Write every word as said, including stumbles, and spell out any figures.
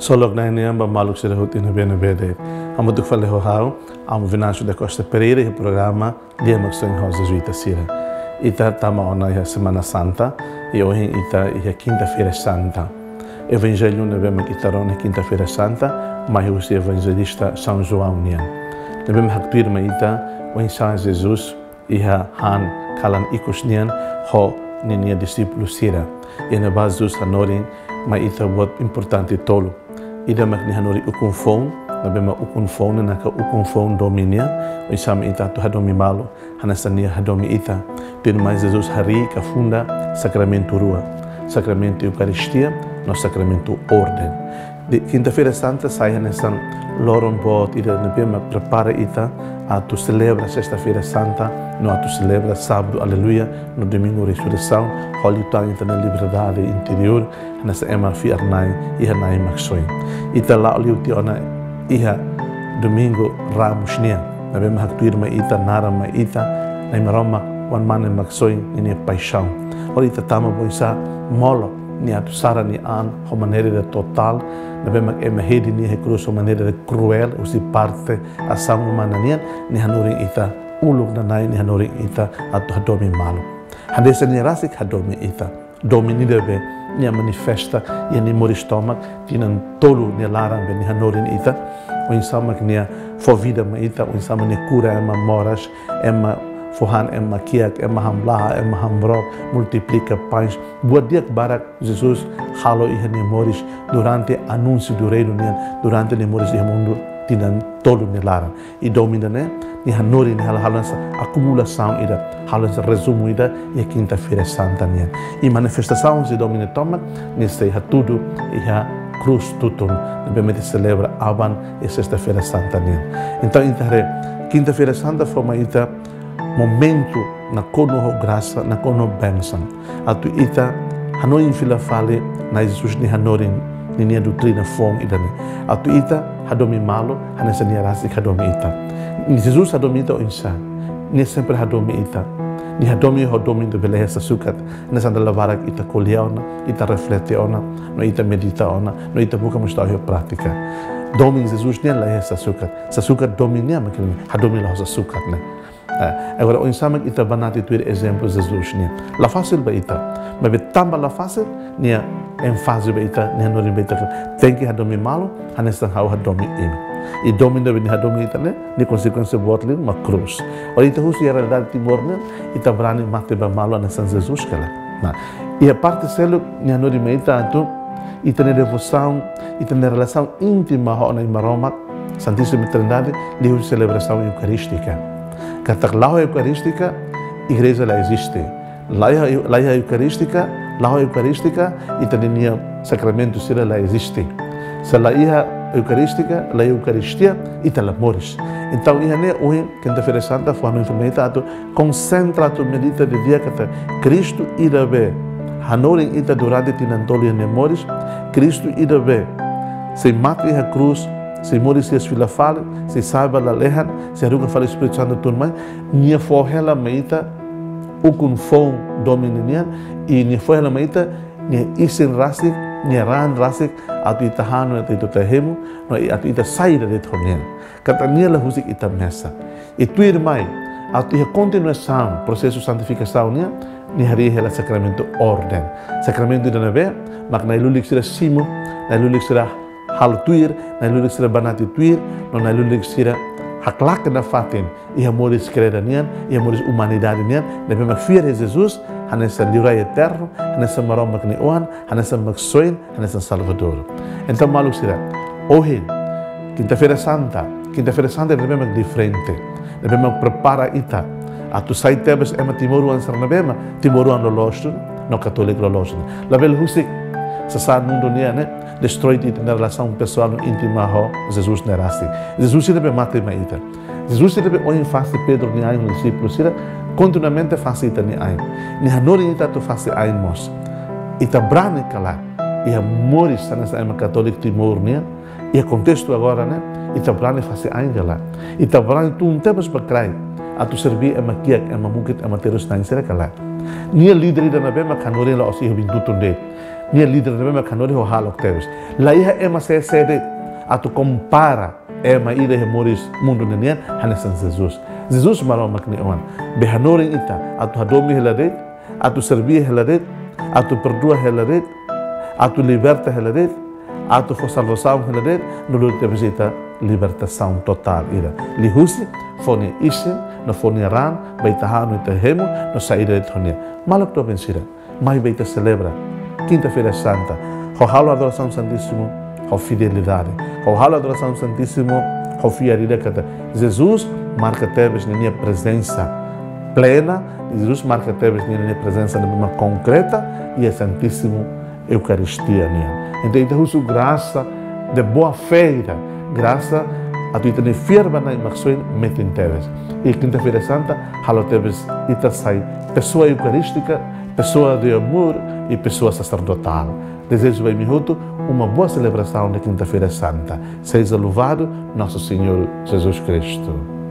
Ksolok Na'i nian ba maluk sira hotu iha ne'ebé-ne'ebé de'it. Hamutuk fali ho ha'u, Amu Venâncio da Costa Pereira, iha programa Lia Maksoin ho Jesuita sira. Ita tama ona iha Semana Santa, i ohin ita iha Kinta-feira Santa. Evanjellu ne'ebé mak ita rona iha Kinta-feira Santa, mai husi Evanjelista São João nian. Ne'ebé mak haktuir mai ita, oinsá Jesus iha han kalan ikus nian ho ninia dixípulu sira. Iha ne'ebá Jesus hanorin mai ita buat importante tolu. Ida mak nia hanorin ukun-foun, ne'ebé mak ukun-foun ne'e maka ukun-foun domin nian, oinsá mak ita atu hadomi malu, hanesan nia hadomi ita. Tuirmai Jesus harii ka funda sakramentu rua, sakramentu Eukaristia, no sakramentu orden. Di Kinta-feira Santa sai hanesan loron boot ida ne'ebé mak prepara ita atu selebra Sesta-feira Santa, no atu selebra Sábadu Aleluia, no Domingu Resureisaun, hodi tau ita-nia liberdade interiór, hanesan ema fiar-na'in iha Na'i Maksoin. Ita la'o liu tiha ona iha Domingu Ramus nian, ne'ebé mak haktuir mai ita, naran mai ita, Na'i Maromak, Oan-Mane Maksoin ninia paixaun. Hodi ita tama ba oinsá Molok nia atu sara nia an ho maneira ida totál, ne'ebé mak ema hedi nia iha krús ho maneira ida kruel, husi parte asaun umana nian, nia hanorin ita uluk nanain, nia hanorin ita atu hadomi malu. Hanesan nia rasik hadomi ita. Domin ida be nia manifesta iha nia moris tomak tinan tolu nia laran be nia hanorin ita. Oinsá mak nia fó vida mai ita, oinsá mak nia kura ema moras, ema fó han ema kiak, ema hamlaha, ema hamrook, multiplika pães. Buat di'ak barak Jesus halo iha nia moris durante anúnsiu do reino nian, durante nia moris iha mundu tinan tolu nia laran. I domin ida-ne'e, nia hanorin, nia halo, halo hanesan akumulasaun ida, halo hanesan rezumu ida iha Kinta-feira Santa nian. I manifestasaun husi domin ida tomak, nia sei hatudu iha krús tutun, ne'ebé mak ita selebra aban iha Sesta-feira Santa nian. Entaun, ita haree, Kinta-feira Santa fó mai ita momentu nakonu ho grasa, nakonu ho bensaun. Atu ita hanoin fila fali Na'i Jesus nia hanorin, ninia doutrina foun ida-ne'e. Atu ita hadomi malu hanesan nia rasik hadomi ita. Jesus hadomi ita oinsá? Nia sempre hadomi ita. Nia hadomi ho domin ida be la iha sasukat. Hanesan dala barak ita ko'alia ona, ita reflete ona, no ita medita ona, no ita buka mós tau iha prátika. Domin Jesus nian la iha sasukat. Sasukat domin nian mak nia hadomi la ho sasukat ne'e. Eh, agora, oinsá mak ita banati tuir ezemplu Jesus nian? La fasil ba ita. Maibé tanba la fasil, nia énfaze ba ita, nia hanorin ba ita katak tenke hadomi malu hanesan ha'u hadomi imi. I domin ida be nia hadomi ita ne'e, nia konsekuénsia boot liu mak krús. Hodi ita husu iha realidade Timor nian, ita brani mate ba malu hanesan Jesus ka lae? Nah, iha parte seluk nia hanorin mai ita atu ita-nia devosaun, ita-nia relasaun íntima ho Na'i Maromak, Santíssima Trindade, liuhusi selebrasaun eukarístika. Katak la'o Eukarístika, igreja la eziste. La'o, la'o Eukarístika, la'o Eukarístika, ita-nia sakramentu sira la eziste. Se la iha Eukarístika, la iha Eukaristia, ita la moris. Entaun, iha ne'e ohin, Kinta-feira Santa, fó hanoin mai ita atu konsentra atu medita didi'ak katak Kristu ida be hanorin ita durante tinan tolu iha nia moris, Kristu ida be sei mate iha krús, sei moris hi'as fila fali, sei sa'e ba lalehan, sei haruka fali Espíritu Santu tun mai, nia fó hela mai ita ukun-foun domin nian, i nia fó hela mai ita nia isin rasik, nia raan rasik, atu ita hanu, atu ita hemu, no atu ita sai ida de'it ho nia. Katak nia la husik ita mesak. I tuirmai, atu iha kontinuasaun prosesu santifikasaun nian, nia harii hela sakramentu orden. Sakramentu ida ne'ebé mak na'i-lulik sira simu, na'i-lulik sira halo tuir, na'i-lulik sira banati tuir, no na'i-lulik sira haklaken nafatin iha moris kreda nian, iha moris umanidade nian, ne'ebé mak fiar iha Jesus hanesan Liurai Eternu, hanesan Maromak nia Oan, hanesan Maksoin, hanesan Salvadór. Entaun, maluk sira, ohin, Kinta-feira Santa, Kinta-feira Santa ne'ebé mak diferente, ne'ebé mak prepara ita atu sai tebes ema timoroan sira ne'ebé mak timoroan loloos duni, no katóliku loloos duni. Labele husik sasán mundu nian ne'e destroi ita-nia relasaun pesoál no íntima ho Jesus nia rasik. Jesus ida be mate mai ita. Jesus ida be ohin fase Pedro nia ain, dixípulu sira, kontinuamente fase ita-nia ain. Nia hanorin ita atu fase ain mós. Ita brani ka lae? Iha moris hanesan ema katóliku Timor nian, iha kontestu agora ne'e, ita brani fase ain ka lae? Ita brani tun tebes ba kraik atu serbí ema kiak, ema mukit, ema terus-na'in sira ka lae? Nia líder ida ne'ebé mak hanorin la'ós iha oin-tutun de'it. nia líder ne'ebé mak hanorin ho hahalok tebes. La iha ema sé-sé de'it atu kompara ema ida iha moris mundu ne'e nian hanesan Jesus. Jesus Maromak nia Oan. Be hanorin ita atu hadomi hela de'it, atu serví hela de'it, atu perdua hela de'it, atu liberta hela de'it, atu fó salvasaun hela de'it, no lori tebes ita libertasaun totál ida. Liuhusi fó nia isin, no fó nia raan, ba ita hahú no ita hemu, no sai ida de'it ho nia. Maluk doben sira, mai ba ita selebra Kinta-feira Santa ho halo adorasaun Santísimu ho fidelidade, ho halo adorasaun Santísimu ho fiar ida katak Jesus marka tebes ninia prezensa plena, Jesus marka tebes ninia prezensa ne'ebé mak konkreta iha Santísimu Eukaristia nian. Entaun ita husu grasa de boa-fé ida, grasa atu ita-nia fiar ba Na'i Maksoin metin tebes. I Kinta-feira Santa halo tebes ita sai pessoa eucarística, pessoa de amor e pessoa sacerdotal. Desejo ba imi hotu uma boa celebração da Quinta-feira Santa. Seja louvado nosso Senhor Jesus Cristo.